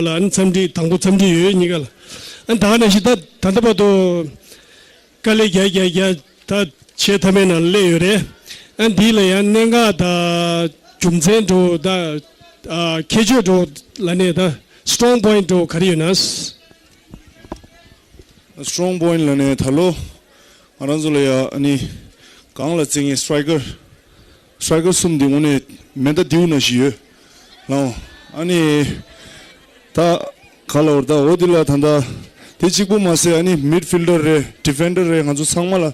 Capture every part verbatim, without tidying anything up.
ལ་ཨ་ནི་འཚམས་འདྲི་དང་པོ་འཚམས་འདྲི་ཡོད་གཉིས་ཀ་ལ། ཨ་ནི་ད་ག་ནང་བཞིན་ད་ད་ལྟ་བར་དུ་དཀའ་ལས་རྒྱག་རྒྱག་རྒྱག་ད་བྱས་ཐབས་མེད་ནང་སླེབས་ཡོད་རེད། ཨ་ནི་འདི་ལ་ཡང་གནད་འགག་ད་རྒྱུ་མཚན་འགྲོ་ད་ཨ་ཁྱད་ཆོས་འགྲོ་ལ་ནས་ད་strong point འགྲོ་ག་རེ་ཡོད་ན། Strong point ལ་ནས་ད་ལོ་ང་རང་ཚོ་ལ་ཡ་ཨ་ནི་གང་ལ་བརྩི་ངེས་striker striker གསུམ་འདི་དངོས་གནས་མེ་མདའ་རྡེའུ་ནང་བཞིན་ཡོད་ལགས། ཨ་ནི་ད་ག་ལ་བར་ད་འོ་འདི་ལ་ད་ད་དེ་གཅིག་པུ་མ་ཟད་ཨ་ནི་midfielder རེད། defender རེད། ང་ཚོ་ཚང་མ་ལ་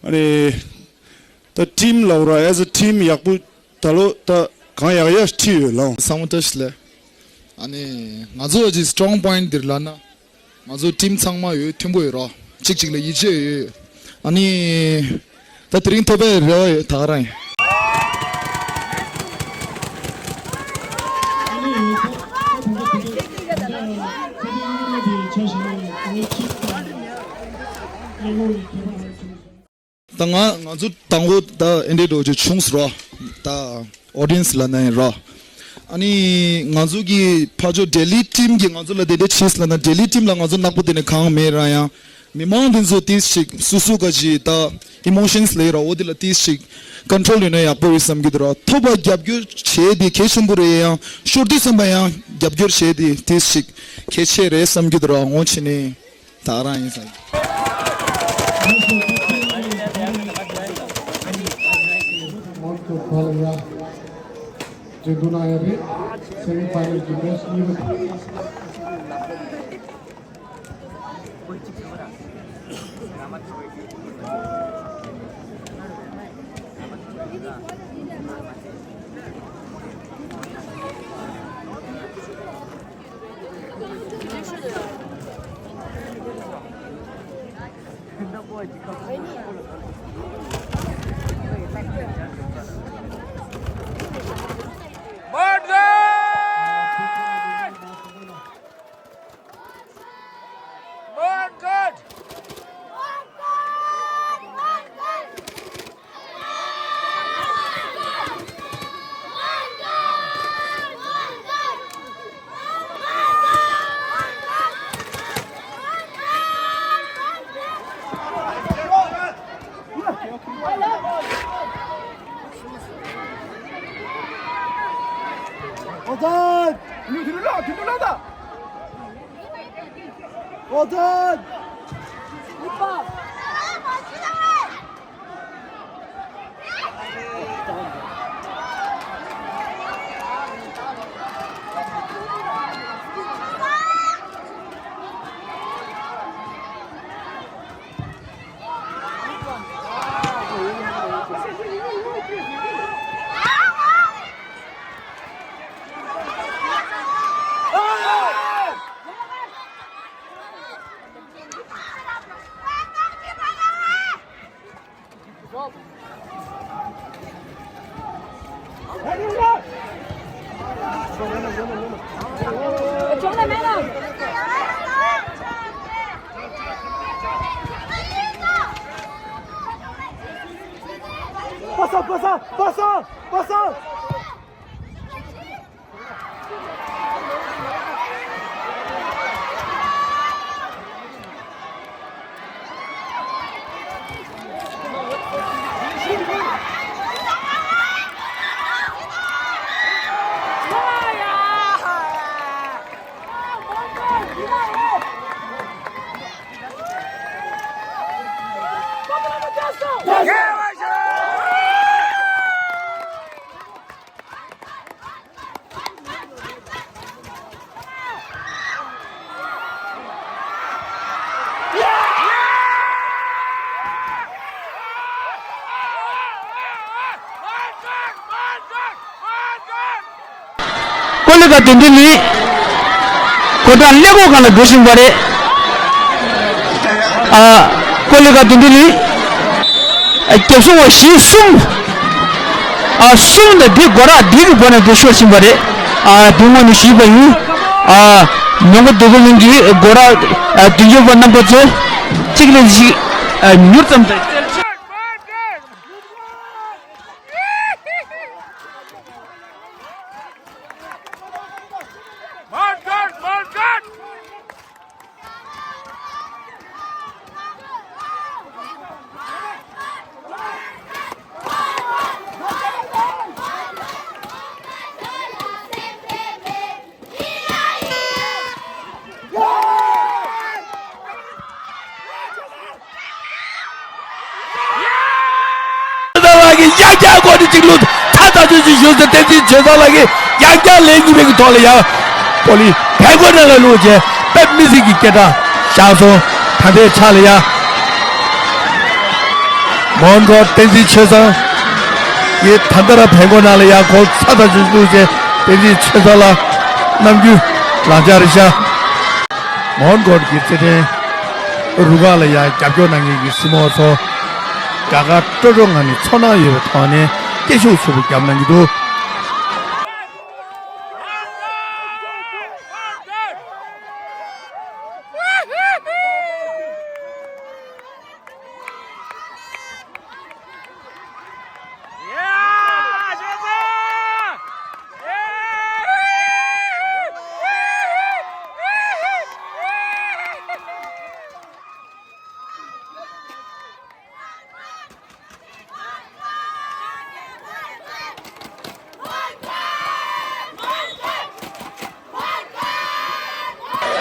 ཨ་ནི་ད་team ལ་བར་as a team ཡག་པོ་ད་ལོ་ད་གང་ཡག་ཡག་ཁྲིད་ཡོད་ལགས། ས་མོ་བཀྲ་ཤིས་ལགས། ཨ་ནི་ང་ཚོ་གི་strong point འདིར་ལ་ན། ང་ཚོ་team ཚང་མ་ཡོད་མཐུན་པོ་ཡོད་རོགས། གཅིག་གཅིག་ལ་ཡིད་ཆེས་ཡོད། ཨ་ནི་ད་དེ་རིང་ཐོབ་པའི་རེ་བ་ཡོད་ད་ག་རང་ཡིན། ད་ང་ང་ཚོ་དང་པོ་ད་ཨེ་འདྲའི་འགྲོ་རྒྱུ་བྱུང་ཟེར་བ་ད་audience ལ་ན་ཡིན་ར། ཨ་ནི་ང་ཚོ་གི་ཕ་ཇོ་Delhi team གི་ང་ཚོ་ལ་དེ་འདྲ་བྱས་ལ་ན་Delhi team ལ་ང་ཚོ་ནག་པོ་དེ་ནས་གང་མེད་ར། ཡང་མི་མང་དེ་ཚོ་ཏིས་ཞིག་སུ་སུ་ག་ཅི་ད་emotions ལས་ར་འོ་དེ་ལ་ཏིས་ཞིག་control ཡོད་ན་ཡག་པོ་ཡོད་བསམ་གྱི་འདུག་ར། ཐོབ་པ་རྒྱབ་སྐྱོར་བྱས་ཏེ་གལ་ཆེན་པོ་རེད། ཡང་ཤོར་དུས་ཙམ་པ་ཡང་རྒྱབ་སྐྱོར་བྱས་ཏེ་ཏིས་ཞིག་གལ་ཆེ་རེད་བསམ་གྱི་འདུག་ར། ངོ་ཆེ་ནས། ད་རང་ཡིན་ས། འགྲན་བསྡུར་གནང་ཡ་རེད། semi final གྱི་match གཉིས་པ། ཨོ་ཙཱན། ཨོ་ཙཱན། Pass on, pass on, pass on, pass on. ཀོ་ལི་ག་དོན་དུ་ལི། གོ་ད་ཀླད་ཀོར་སྒང་ལ་འགྲོ་བཞིན་པ་རེད། ཨ། ཀོ་ལི་ག་དོན་དུ་ལི། ཨ། རྒྱབ་སོང་བ་བཞི་གསུམ། ཨ། གསུམ་དང་འདི་སྒོ་ར་འདི་གི་སྒོ་ནས་འདི་ཤོར་བཞིན་པ་རེད། ཨ། འདི་ངོས་ནས་ཞུས་པ་ཡིན། ཨ། མོན་གྷོ་སྡོད་དགོན་གླིང་གི་སྒོ་ར། ཨ། མདུན་སྐྱོད་པ་རྣམ་པ་ཚོ། གཅིག་ལས་གཅིག་ཨ། མྱུར་ཙམ་དང་། March, march, march. ཡང་བསྐྱར་སྒོ་ནས་གཅིག་བླུགས། ཚ་ཐག་ཆོད་ཅིག་ཞུ་ཟེར། བསྟན་འཛིན་ཆོས་བཟང་ལགས་ཀྱིས་ཡང་བསྐྱར་ལན་གཉིས་པའི་གི་ཐོག་ལ་ཡང་པོ་ལི་བལ་སྒོ་ནང་ལ་བླུགས་བྱས་དཔེ་མི་སྲིད་ཀྱི་སྐད་གྲགས་བཞག་སོང་། ད་ལྟའི་ཆ་ལ་ཡང་མོན་གྷོ་བསྟན་འཛིན་ཆོས་བཟང་གིས་ད་ལྟ་ར་བལ་སྒོ་ནང་ལ་ཡང་གོལ་ཚ་ཐག་ཆོད་བླུགས་བྱས། བསྟན་འཛིན་ཆོས་བཟང་ལགས་རྣམ་འགྱུར་ལག་ཆ་རེ་ཤ། མོན་གྷོ་གི་རྩེད་འགྲན་རུ་ཁག་ལ་ཡང་རྒྱབ་སྐྱོར་གནང་མཁན་གྱི་སྲིང་མོ་ཚོ་དགའ་དགའ་སྤྲོ་སྤྲོ་ངང་ནས་ཚོར་སྣང་ཡོད་པའི་ཐོག་ནས་སྐད་ཤུགས་ཆེ་པོ་བརྒྱབ་གནང་གི་འདུག།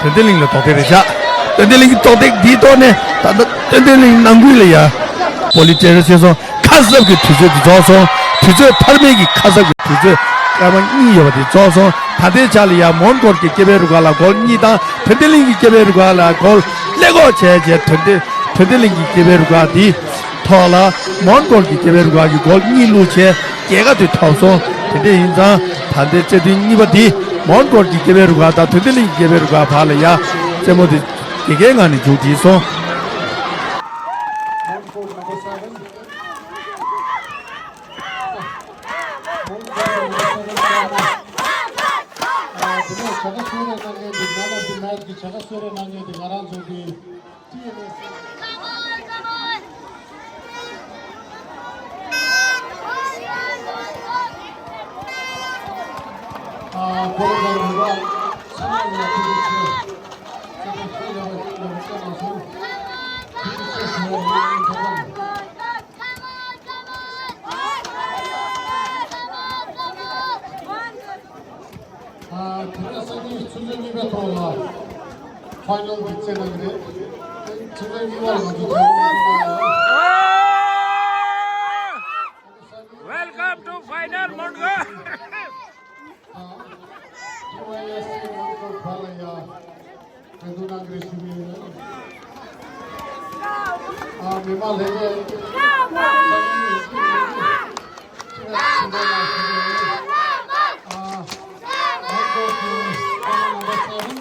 དོན་ལྡན་གླིང་ལ་རྡོག་རྡེག་རེད་བཞག། དོན་ལྡན་གླིང་གི་རྡོག་རྡེག་འདིའི་ཐོག་ནས་ད་ལྟ་དོན་ལྡན་གླིང་ནང་ཁུལ་ལ་ཡ་པོ་ལི་ཊེ་རེ་སེ་སོང་ཁ་གསབ་ཀྱི་དུས་ཚོད་དེ་རྫོགས་སོང་། དུས་ཚོད་འཕར་མའི་གི་ཁ་གསབ་ཀྱི་དུས་ཚོད་སྐར་མ་གཉིས་ཡོད་པ་དེ་རྫོགས་སོང་། ད་ལྟའི་ཆ་ལ་ཡ་མོན་གྷོ་གི་སྐྱེ་བོའི་རུ་ཁག་ལ་གོལ་གཉིས་དང་དོན་ལྡན་གླིང་གི་སྐྱེ་བོའི་རུ་ཁག་ལ་གོལ་ཀླད་ཀོར་བྱས་རྗེས་དོན་ལྡན་དོན་ལྡན་གླིང་གི་སྐྱེ་བོའི་རུ་ཁག་འདི་ཐོག་ལ་མོན་གྷོ་གི་སྐྱེ་བོའི་རུ་ཁག་གིས་གོལ་གཉིས་བླུགས་བྱས་རྒྱལ་ཁ་དེ་ཐོབ་སོང་། དེ་འདྲ་ཡིན་ཙང་ད་ལྟའི་རྩེད་འགྲན་གཉིས་པ་འདི་མོན་གྷོ་གི་སྐྱེ་བོའི་རུ་ཁག་དང་དོན་ལྡན་གླིང་གི་སྐྱེ་བོའི་རུ་ཁག་བར་ལ་ཡ་རྩེད་མོ་དེ་རྒྱལ་ཁའི་ངང་ནས་མཇུག་བསྒྲིལ་སོང་། དེ་ནས་བྱ་དགའ་གསོལ་རས་གནང་མཁན་དེ་ང་རང་དེ་མེད་ཀྱི་བྱ་དགའ་གསོལ་རས་གནང་མཁན་དེ་ང་རང་ཚོ་གི་ཊི་ཨེན་ཨེས་ཨེ། ཨ། དེ་རིང་སང་ཉིན་ཆུ་ཚོད་གཉིས་པའི་ཐོག་ལ་ཕའི་ནལ་གྱི་རྩེད་གནང་གི་རེད། ཆུ་ཚོད་གཉིས་པ་ལ་ང་ཚོ་གྲོགས་པོ་གནང་ཡོད། Welcome to final, མོན་གྷོ། ཨ། ཊི་ཝའི་ཨེས་ཨེ་མོན་གྷོ་བར་ལ་ཡ། འགྲན་བསྡུར་གནང་གི་རེད་ཞུ་གི་ཡིན། ཨ། མི་མང་ལྷན་རྒྱས། ཨ། མོན་གྷོ་གི་ཀ་མ་ནམ་བར་སེ་བེན།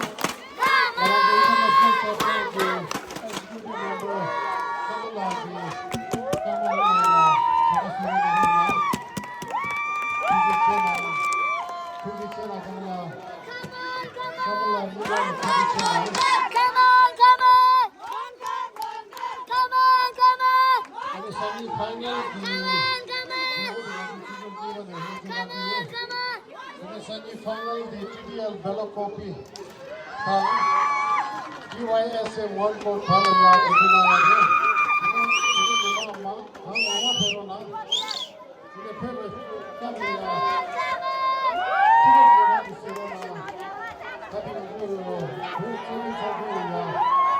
ང་རང་ཚོ་ཨིན་ཊར་ནེ་ཤ་ནལ་ཊོབ་ཊེན་གྱི་ཨེག་ཛི་ཀིའུ་ཊིབ་མེམ་བར་ཀ་མ་ལགས་ཀྱིས་ཀ་མ་ལགས་ལ་བྱ་དགའ་གསོལ་རས་གནང་གནང་། ཐུགས་རྗེ་ཆེ་གནང་། ཐུགས་རྗེ་ཆེ་གནང་། ཀ་མ་ལགས། ཀ་མ་ལགས་མི་ལ་ཐུགས་རྗེ་ཆེ་གནང་། ཨ་ནི་སང་ཉིན་ཕའི་ནལ་གྱི་ཁྱོན་བསྡོམས་ཀྱི་ཁྱོན་བསྡོམས་གཉིས་པ་ནས་ལྷན་འཛོམས་གནང་གི་ཡོད། ཨ་ནི་སང་ཉིན་ཕའི་ནལ་དེ་ཊི་ཌི་ཨེལ་སྦེ་ལ་ཀོ་པི་དང་ཊི་ཝའི་ཨེས་ཨེ་མོན་གྷོ་བར་ལ་ཡ་འགྲན་བསྡུར་གནང་ཡ་རེད། དེ་ནས་དེ་ནས་མི་མང་མང་གང་མང་མང་ཕེབས་རོགས་གནང་། དེ་ནས་ཕེབས་པའི་སྐབས་ལ་ཡ་ཐུགས་རྗེ་ཆེ་གནང་ཞེས་གསོལ་རས་གནང་། ད་དེ་ནས་བོད་རྩེད་འགྲན་ཚོགས་པའི་ཡ་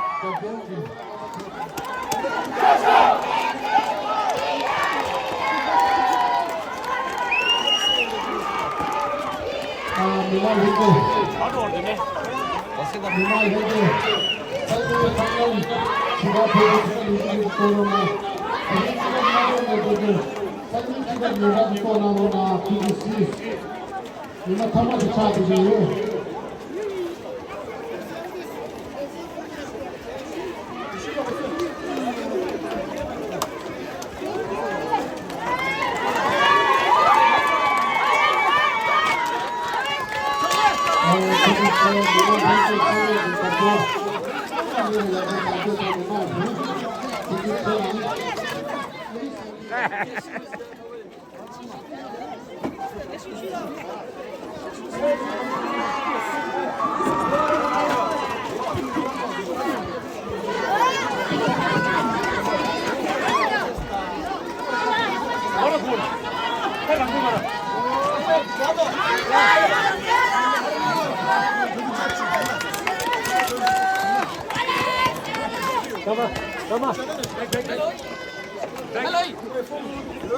རྒྱབ་སྐྱོར་གྱི་ཨ་མི་མང་ལྷན་རྒྱས། མི་མང་ལྷན་རྒྱས། ས་གནས་ཁག་ནང་གི་བྱིས་པ་བོད་ཀྱི་ལུས་སྲོག་གི་སྐོར་ལ་དེ་རིང་སྤྱི་ཟླ་ལྔ་པའི་ནས་བཟུང་སྟེ་ས་ཉིན་གཅིག་ལ་ཉེ་རབས་ཀྱི་ཐོག་གནང་རོགས་གནང་། ཐུགས་རྗེ་གཟིགས། ཉི་མ་ཐ་མ་དེ་ཆགས་བསྡད་ཀྱི་ཡོད།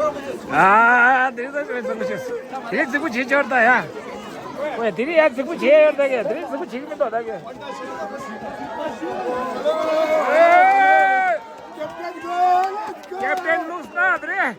ཨ། དེ་རིང་ད་ཅི་རྫིག་པོ་བྱེད། དེ་རིང་རྫིག་པོ་བྱེད་ཆོག་ད་ཡ། ཝེ། དེ་རིང་ཡ་རྫིག་པོ་བྱེད་ཡོད་ད་གི། དེ་རིང་རྫིག་པོ་བྱེད་ཀྱི་མི་འདུག་ད་གི། ཨེ། ཀེབ་ཊན་ལུས་ན་དེ་རིང་།